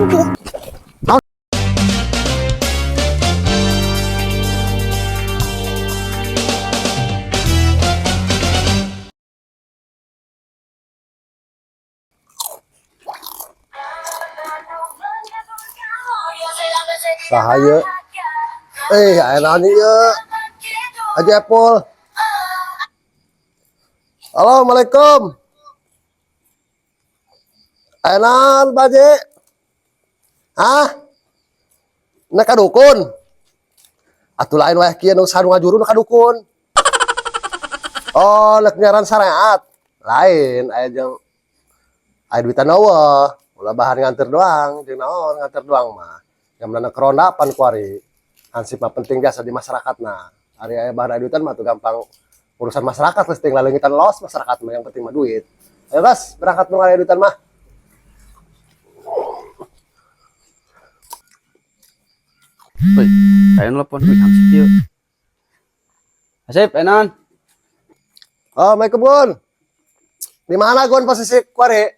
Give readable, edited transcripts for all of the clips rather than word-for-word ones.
Naon? Saha ieu? Eh, aya naon ieu? Haji Epul. Halo, Assalamualaikum. Aya naon, Pak Haji? Hah? Nek ka dukun? Atuh lain wae kieu nu saha nu ngajuru nu ka dukun. Oh, nek nyaran syariat. Lain, aya jeung aya duitan eueuh. Ulah bahan nganter doang, jeung naon nganter doang mah. Yang mana keronda pan kuari. Hansip mah penting jasa di masyarakat nah. Ari aya bahan aya duitan mah tuh gampang urusan masyarakat geus ting laleungitan los masyarakat mah yang penting mah duit. Ayo gas, berangkat nu aya duitan mah. Woi, saya nelpon, wih, hansip yuk. Hansip, enon. Oh, Assalamualaikum Gun. Di mana Gun posisi kuari?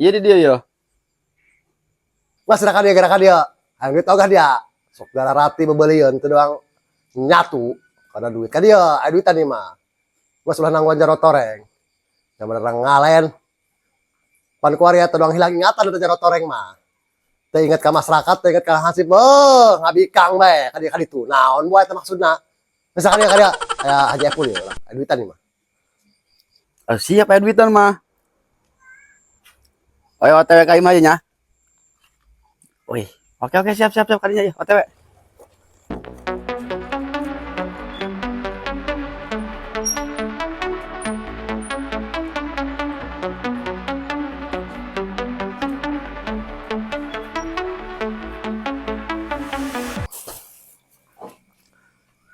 Iya di dia yo. Mas gerakan dia, gerakan dia. Ayo duit ogah dia. Sok darah rati bebelian itu doang nyatu karena duit ka dia, aya duitan nih mah. Mas ulah nangguan jaro toreng. Yang bener ngalen. Pan kuari atuh doang hilang ingatan eta jaro toreng mah. Teu inget ka masyarakat, teu inget ka hansip, beuh, ngabikang bae ka dia ka ditu. Naon buat eta maksudna? Misalkan dia ka dia, aya Haji Epul ieu lah, aya duitan nih mah. Ah, siap aya duitan mah. Ayo OTW ka imah nya. Wih, oke oke siap siap siap kadinya ya OTW.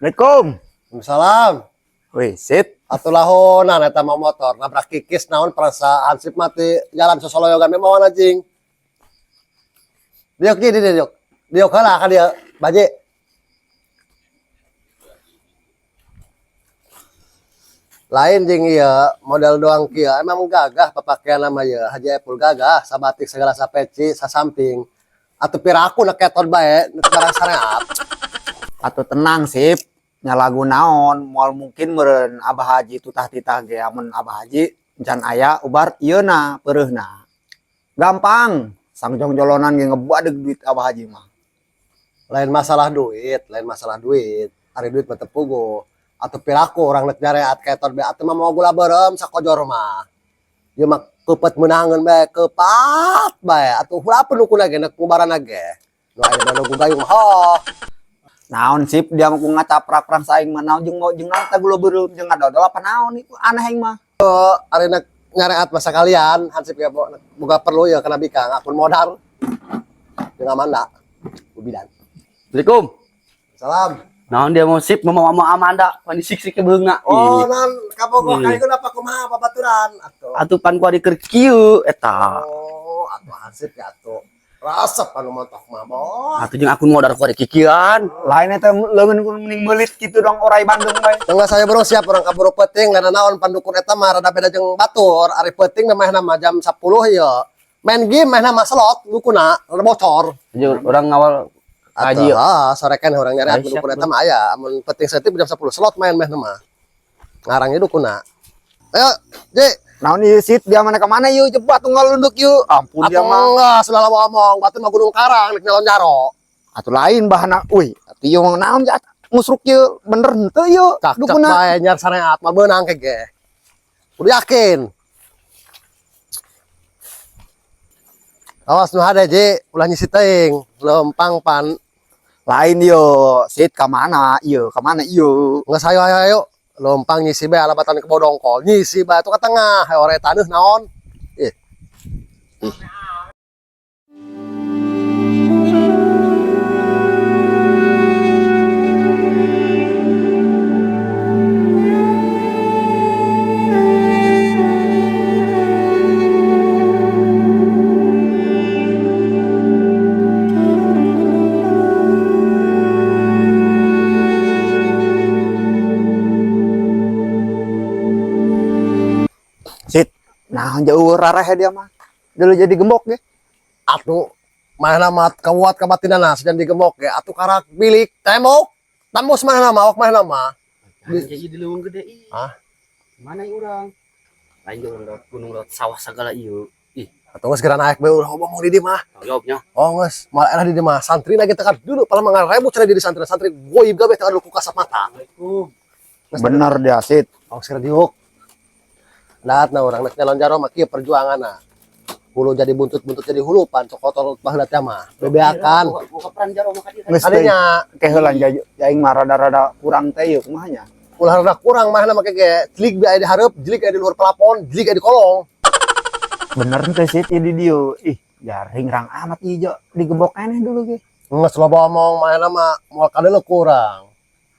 Assalamualaikum. Waalaikumsalam. Wih, sip. Atuh lahonan eta mah motor nabrak kikis naon perasa hansip mati jalan sosoloyogan memang mawan anjing. Diok di diok. Diok heula ka dia baje. Lain jeung ieu model doang kieu emang gagah papakaian nama ieu Haji Epul gagah sabatik segala sapeci sasamping. Atuh piraku na ketot bae nu barang syariat. Atuh tenang sip. Nya lagu naon moal mungkin meureun Abah Haji tutah titah ge amun Abah Haji can aya ubar ieu na peureuhna. Gampang, sangjong-jolonan ge ngebadeg duit Abah Haji mah. Lain masalah duit, lain masalah duit. Ari duit mah teu puguh. Atuh piraku urang nek nyareat ketot bae atuh mah mau gula beureum sakojor mah. Ieu mah keupet meunangeun bae, keupat bae. Atuh hulapeun ukuna ge nek ngubaran ge. Nu aya mah nu gayung hoh. Naon sip dia mah ku ngacaprak perang saing mah naon jeung mau jeung naon teh gula beureum jeung ngadodol apa naon ieu aneh aing mah. Ari nek nyareat masa kalian hansip ge boga perlu ya kana bikang akun modal. Jeung Amanda Ubidan. Assalamualaikum. Salam. Naon dia mau sip mau mau Amanda pan disik-sik ke beunga. Oh, naon kabogoh Ih. ka ieu apa kumaha babaturan atuh. Atuh pan ku keur kieu eta. Oh, atuh hansip ya atuh. Resep anu montok mah, Bos. Atuh jeung akun modal ku ari kikian. Lain eta leungeun ku mending meulit kitu dong orai Bandung bae. Tengah saya bro siap orang kaburu peuting lain naon pandukun eta mah rada beda jeung batur. Ari peuting mah mah jam 10 ieu. Main game mah mah slot dukuna rada bocor. Jeung urang ngawal Atuh, kaji. ah, sore kan urang nyari Ayo, siap, dukun eta mah aya. Amun peuting saeutik jam 10 slot main meh mah. Ngarangnya dukuna. Ayo, Ji. Naon ieu sit dia mana ka mana ieu jebat tunggal lunduk ieu. Ampun dia Atuh mah. enggak, sudah lama omong, batu mah gunung karang nek nyalon jaro. Atuh lain bahana euy, atuh ieu mah naon ja musruk ieu bener henteu ieu Cak cak dukuna. bae nyar sareat mah beunang ke ge. Udah yakin. Awas nu hade Ji, ulah nyisi teuing, lempang pan. Lain yo, sit ka mana ieu, ka mana ieu. Geus ayo ayo ayo. Lempang nyisi bae alabatan ke bodongkol, nyisi bae tuh ke tengah, hayo ore taneuh naon. Ih. Ih. Sit, nah jauh rareh dia mah. Dulu jadi gembok ge. Atuh Manehna mah kawat kabatinana sejan digemok ge atuh karak bilik tembok. Tembus manehna mah, awak manehna mah. Jadi di leuweung gede ih. Hah? Mana ieu urang? Lain jeung urang lewat gunung, lewat sawah segala ieu. Ih, Atau geus geura naik bae, ulah ngomong di dieu mah. Jawabnya. Oh geus, malah era di dieu mah santri lagi tekan dulu pala mah ngarebut cenah di santri, santri goib gabe tekan ku kasat mata. Assalamualaikum. Bener dia, Sit. Oh, geus diuk. Dahat na urang nek nyalon jaro mah kieu perjuanganna. Hulu jadi buntut, buntut jadi hulu, pan cokotor baheula teh mah. Bebeakan. Buka peran jaro mah ka dieu. Geus teh Adanya ke heula aing mah rada-rada kurang teh ieu kumaha nya. Ulah rada kurang mah make ge jelik aya di hareup, jelik aya di luhur plafon, jelik aya di kolong. Bener teh, Sit, ieu di dieu. Ih, jaring rang amat ieu digebok keneh dulu ge. Geus loba omong manehna mah moal kadeuleu kurang.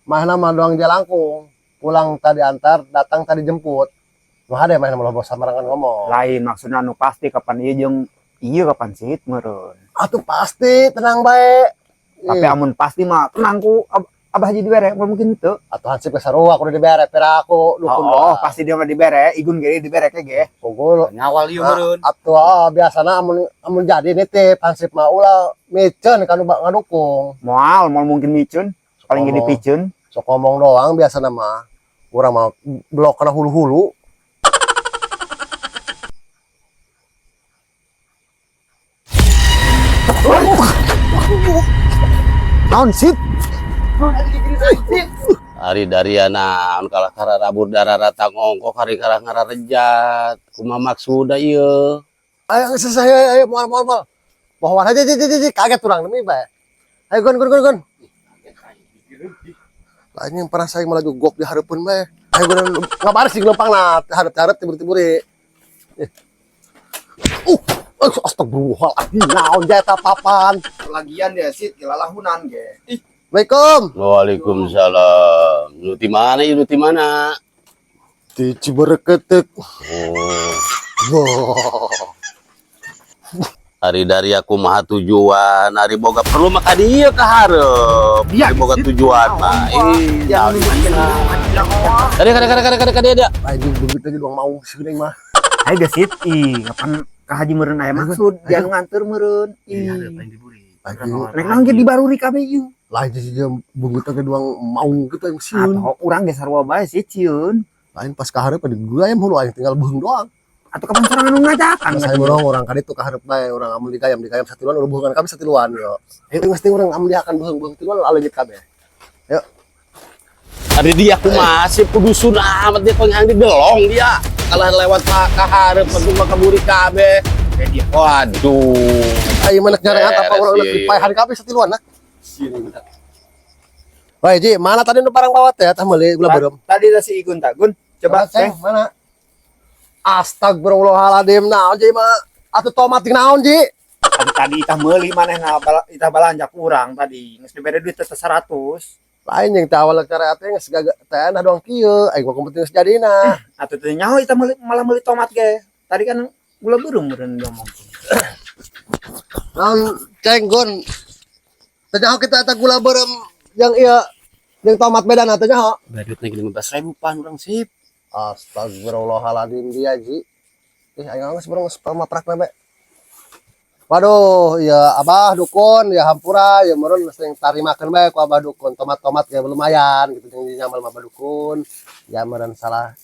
Manehna mah doang jalangkung. Pulang tadi antar, datang tadi jemput. Nu hade manehna mah loba samarangan ngomong. Lain maksudna nu pasti kapan ieu jeung ieu kapan, Sit, meureun. Atuh pasti, tenang bae. Tapi amun pasti mah tenang ku Abah Haji dibere, moal mungkin teu. Atuh hansip ge sarua kudu dibere, pira aku dukun. Oh, pasti dia mah dibere, Igun ge dibere ke ge. Pukul. Ngawal ieu meureun. Atuh oh, biasana amun amun jadi nitip hansip mah ulah miceun kanu ngadukung. Moal, moal mungkin micun, paling ge Oh. dipicun. Sok ngomong doang biasana mah. Urang mah blok kana hulu-hulu. Naon, Sit? Ari daria naon kalah kararabur darah ngongkok hari karah ngararejat kumaha maksuda ieu? Ayo selesai, ayo, ayo, moal moal moal. Pohon aja, aja, aja, aja, kaget urang demi bae. Ayo gon gon gon gon. Lain yang pernah saya malah gok di hareupeun bae. Ayo gon ngabaris di gelempang lah, hareup-hareup tibur-tiburi. Eh. Astagfirullahaladzim, naon jeta papan. Lagian dia, Sit, lalahunan ge. Ih, Assalamualaikum. Waalaikumsalam. Nu ti mana ieu, nu ti mana? Di Cibereketek. Oh, Wah. ari daria kumaha tujuan? Ari boga perlu mah ka dieu ka hareup. Iya, Ari boga tujuan mah. Ih, yang naon. Kade kade kade kade kade kade dia. Lain begitu aja doang mau sih mah. Ayo ge, Sit, ih, kapan ka Haji meureun aya maksud, dia nu nganter meureun. Iya, Ih. paling diburi. Rek naon ge dibaruri kabeh ieu. Lain sih dia begitu aja doang mau gitu yang sieun. Atuh urang ge sarua bae sih cieun. Lain pas ka hareup di gua ayam hulu aing tinggal beuheung doang. Atau kapan sorangan nu ngajakan. Saya borong orang kali itu kaharep bae orang amun digayam digayam satiluan udah bukan kami satiluan yo. Ayo mesti orang amun diakan beuheung-beuheung tiluan aleungit kabeh. Yuk. Ari dia kumaha sih, kudu sunah amat dia pengen digelong dia. Kalah lewat ka hareup atuh mah kaburi kabeh. Waduh. Ayo mana nyareat apa Beres, orang iya, lebih iya. paehan kabeh satiluan nak. Woi Ji, mana tadi nu barang bawa teh tah meuli gula beureum? Tadi dah si Igun tak, Gun. Coba Ceng, Ceng. mana? Astagfirullahaladzim, naon Ji mah? Atuh tomat jeung naon Ji? Tadi, tadi itah meuli manehna itah balanja kurang tadi. Geus dibere duit teh 100. Lain yang teh awal nyareat teh geus gaga teh nah doang kieu, aing mah penting geus jadina. Atuh teh nyaho itah meuli, malah meuli tomat ge. Tadi kan gula beureum meureun ngomong. Naon Ceng Gun? Teh nyaho kita eta gula beureum yang ieu jeung tomat bedana teh nyaho. Bayar duit lagi 15.000 pan urang sip. Astagfirullahaladzim dia Ji. Ih, aing geus bareng geus prak bebe. Waduh, ya Abah dukun, ya hampura, ya meureun sing tarimakeun bae ku Abah dukun. Tomat-tomat ya lumayan gitu jeung nyamal Abah dukun. Ya meureun salah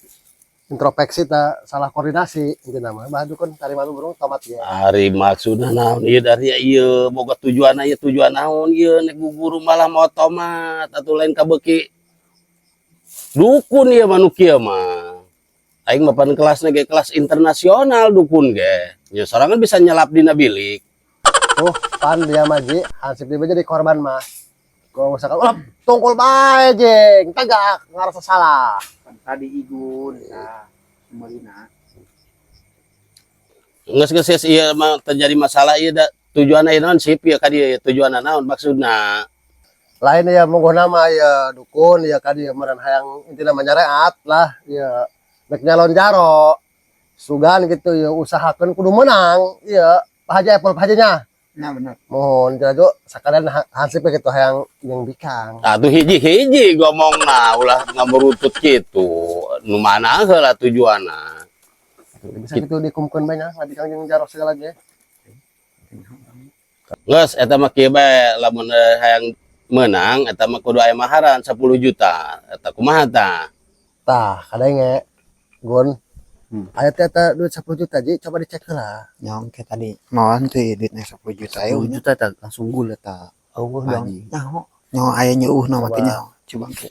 introspeksi ta salah koordinasi intina mah. Abah dukun tarima burung tomat ya. Ari maksudna naon ieu dari ieu boga tujuan ieu, tujuan naon ieu nek guguru malah mau tomat atuh lain kabeuki dukun ieu mah nu kieu mah. Aing mah pan kelasna ge kelas internasional dukun ge. Ya sorangan bisa nyelap dina bilik. Tuh, pan dia mah Ji, hansip dia jadi korban mah. Kalau misalkan ulah tungkul bae jeung, tegak ngarasa salah. Kan tadi Igun nah meulina. Geus geus ieu mah terjadi masalah ieu da tujuan ieu naon sip ieu ka dieu tujuanna naon maksudna? Lain ya monggo nama ya dukun ya ka dieu meureun hayang intina mah nyareat lah ya rek nyalon jaro sugan gitu ya usahakeun kudu menang ya Pak Haji Apple Pak Haji nya. Nah bener. Mohon jero sakalian hansip gitu hayang jeung bikang. Atuh hiji-hiji ngomongna ulah ngamerutut kitu. Nu mana heula tujuanna? Bisa gitu dikumkeun bae nya ngabikang jeung jaro segala ge. Geus eta mah kieu bae lamun hayang menang eta mah kudu aya maharan 10 juta. Eta kumaha tah? Tah, kadenge Gun. Aya teh eta duit 10 juta ji, coba dicek heula. Nyong ke tadi moal teh duitna 10 juta 10 eueuh nya. juta tah langsung gula tah. Eueuh dong. Haji. Nyaho. Nyaho aya nyeueuhna mah teh Coba. nyaho. Coba ke.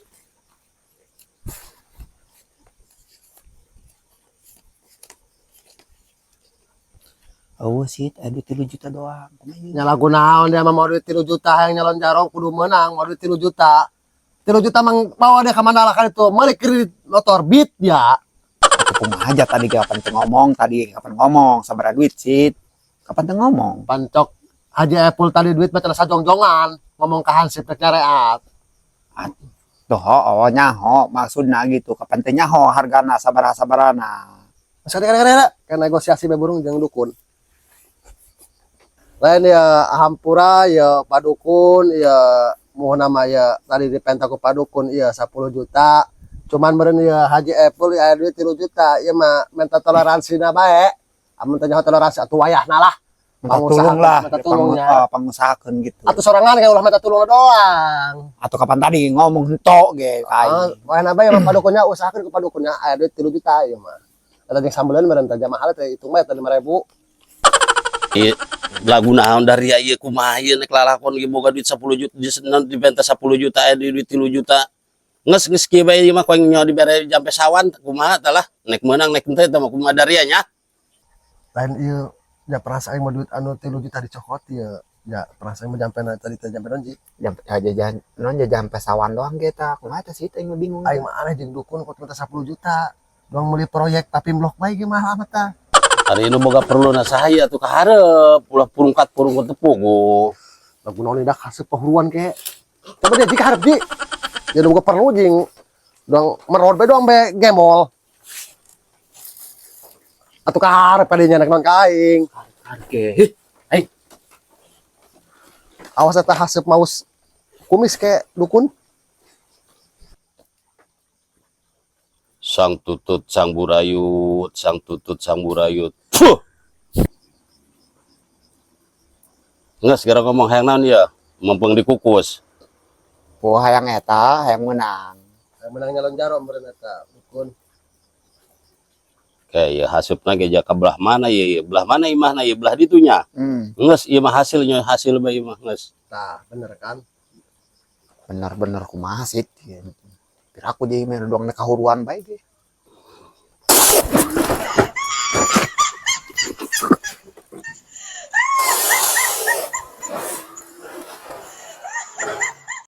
Eueuh sih, aya duit 3 juta doang. Kumaha ieu? Nya lagu naon dia mah mau duit 3 juta hayang nyalon jaro kudu menang, mau duit 3 juta. 3 juta mang bawa dia ke Mandala kan itu, meuli kredit motor beat ya. Atuh kumaha aja tadi kapan teu ngomong, tadi kapan ngomong sabaraha duit sih. Kapan teu ngomong? Pancok Haji Epul tadi duit mah cenah sajongjongan, ngomong ka hansip rek nyareat. Tuh, oh nyaho maksudna gitu. Kapan teu nyaho hargana sabaraha-sabarana. Masa kira-kira kayak negosiasi be burung jeung dukun. Lain ya hampura ya padukun ya mohon nama ya tadi dipenta ku padukun ya 10 juta. Cuman meureun ya Haji Epul ya aya duit 3 juta ieu mah minta toleransi na bae. Amun teh nyaho toleransi atuh wayahna lah. Minta tulung lah, minta tulungnya. Pangusahakeun gitu. Atuh sorangan kayak ulah minta tulung doang. Atau kapan tadi ngomong hentok ge ka Ah, aing. wayahna bae mah padukunnya usahakeun ku padukunnya aya duit 3 juta ieu mah. Eta jeung sambeleun meureun teh mahal teh hitung bae teh 5.000. Ieu lagu naon dari ieu kumaha ieu nek lalakon ge boga duit 10 juta dipenta 10 juta aya duit 3 juta. Geus geus kieu bae ieu mah ku aing nyaho dibere jampe sawan kumaha tah lah nek meunang nek henteu tah mah kumaha daria nya. Lain ieu ya perasaan aing mah duit anu 3 juta dicokot ieu. Ya perasaan aing mah jampe tadi teh jampe naon ji. Jam jajan non jajan pesawan doang ge tah. Kumaha teh sih teh aing mah bingung. Aing mah aneh jeung dukun kok minta 10 juta. Doang meuli proyek tapi blok bae ge mahal amat tah. Ari nu boga perlu na sahaya atuh ka hareup ulah purungkat-purungkat teu puguh. Lagu naon dah kasep pahuruan ke. Coba dia jika hareup ji. Ya nu boga perlu jeung doang merod bae doang bae gemol. Atuh ka hareup kadinya nek naon ka aing. Oke. Hei, Awas eta haseup maus kumis ke dukun. Sang tutut sang burayut, sang tutut sang burayut. Fuh. Nges gara ngomong hayang naon ya, mumpung dikukus. Po hayang eta, hayang menang. Hayang menang nyalon jaro meureun eta dukun. Kayak ya hasupna ge ka belah mana ya, belah mana imahna ya, belah ditunya. Nges ieu mah hasilnya hasil bae ieu mah nges. Tah, bener kan? Bener-bener kumaha sih. Piraku jadi mah doang nek kahuruan bae ge.